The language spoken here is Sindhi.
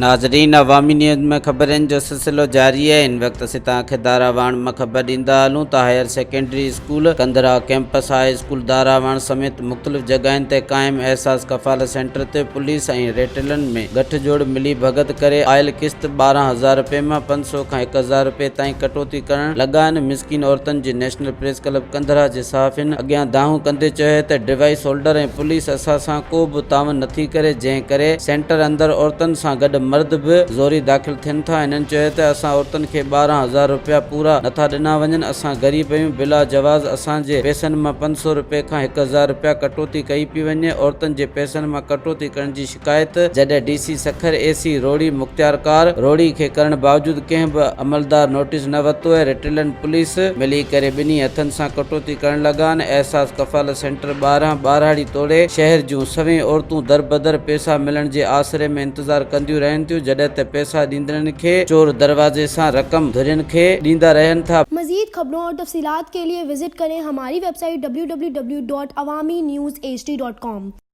ناظرين عوامي نيوز ۾ خبرن جو سلسلو جاري آهي هن وقت اسين توهان کي داراواڻ مان خبر ڏيندا هلون ته higher secondary school Kandhra campus high school Darawan سميت مختلف جڳهين تي قائم احساس ڪفالت سينٽر تي پوليس ۽ ريٽيلن ۾ ڳٺ جوڙ ملي ڀڳت ڪري آيل قسط 12 هزار رپين مان 500 کان 1000 رپئي تائين ڪٽوتي ڪرڻ لڳا آهن مسڪين عورتن جي نيشنل پريس ڪلب ڪنڌرا جي صحافين اڳيان دانهون ڪندي چيو ته ڊوائيس هولڊر ۽ پوليس اسان سان ڪو به تعاون نٿي ڪري جنهن ڪري سينٽر اندر عورتن سان گڏ مرد به زوري داخل ٿين ٿا هنن چيو ته اسان عورتن کي 12 هزار رپيا پورا نٿا ڏنا وڃن اسان غريب آهيون بلا جواز اسان جي پئسن مان 500 رپئي کان 1000 رپيا ڪٽوتي ڪئي پئي وڃي عورتن جي پئسن مان ڪٽوتي ڪرڻ جي شڪايت جڏهن D C Sukkur A C Rohri مختيارڪار روهڙي کي ڪرڻ باوجود ڪنهن به عملدار نوٽيس نه ورتو ۽ رٽيلن پوليس ملي ڪري ٻنهي هٿن سان ڪٽوتي ڪرڻ لڳا آهن احساس ڪفالت سينٽر ٻاهران ٻهراڙي توڙي شهر جون سوين عورتون دربدر پئسا ملڻ جي آسري ۾ انتظار ڪنديون رهن ٿيون جڏهن ته پئسا ڏيندڙن کي چور دروازي سان رقم ڌرين کي ڏيندا رهن ٿا. مزيد خبرون اور تفصيلات کے لئے وزٽ ڪرين ھماري web site www.awamiNewsHD.com.